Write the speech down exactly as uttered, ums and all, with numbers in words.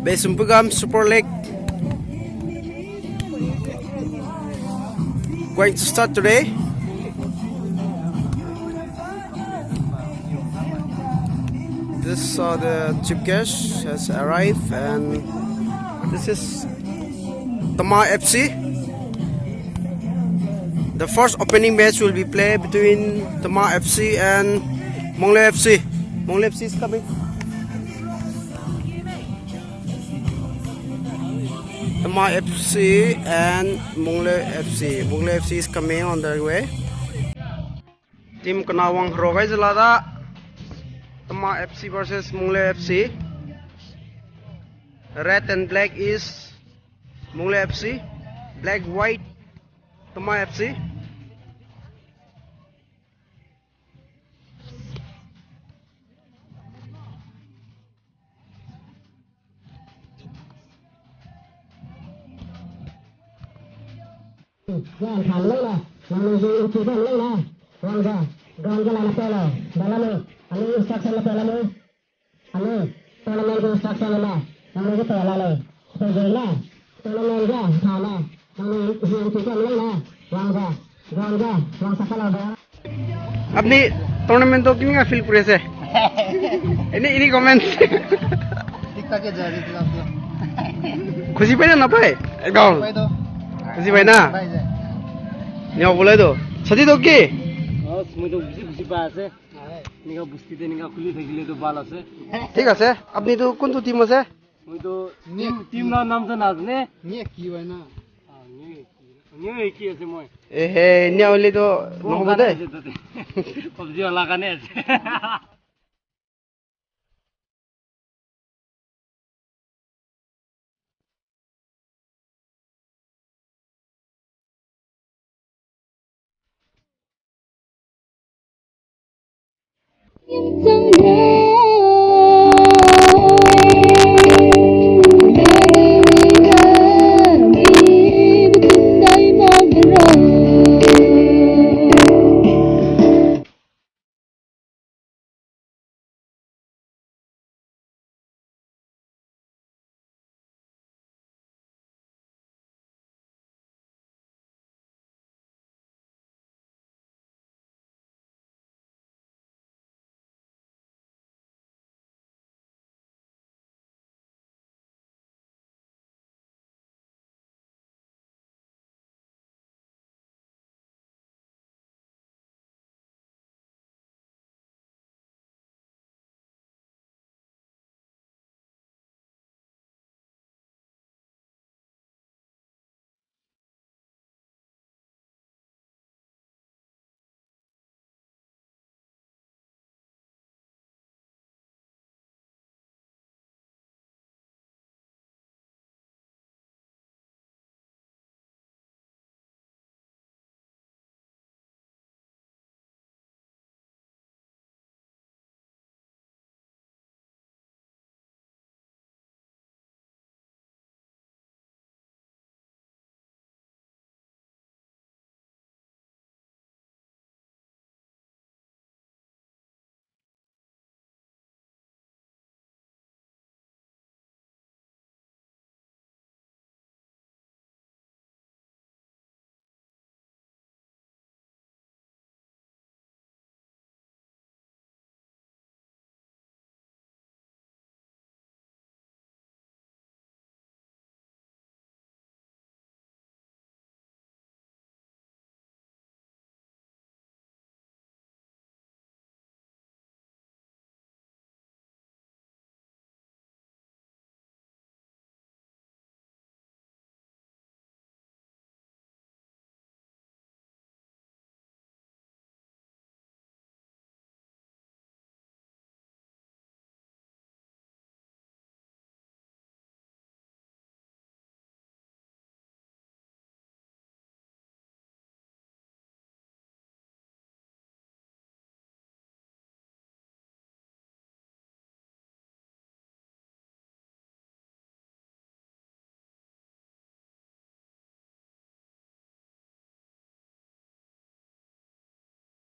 Besumpugam Super League going to start today. This, uh, the chief guest has arrived, and this is Tama F C. The first opening match will be played between Tama F C and Mongle F C. Mongle F C is coming. Tama F C and Mongle F C. Mongle F C is coming on their way. Team Kanawang Rogai Zelada. Tama F C versus Mongle F C. Red and black is Mongle F C. Black, white, Tama F C. Ani tournament ke instruction na, nang ke to la le. To je na, tournament ja, tha na, nang ni hi an ti ko na, wang ja, wang ja, wang sa ka la ba. Apni tournament to kineka feel kuri ase? Any, any comments? Thik thak e ja rahi thi aap to. Khushi pai na, na pai? Ekdom. Pai to. Khushi pai na? Pai ja. Ni bolai to. Sadi to ki? Oh, moi to khushi, khushi pa ase. Nika busti te nika khuli thakile to bhal ase. Thik ase, apni tu kuntu team ase? Moi to team, team la naam to najane. Nye ki hoy na? Ah, nye ki, nye ki ase moi. Ehe, nye hoile to nohobo de. Ase tate. PUBG wala karne ase.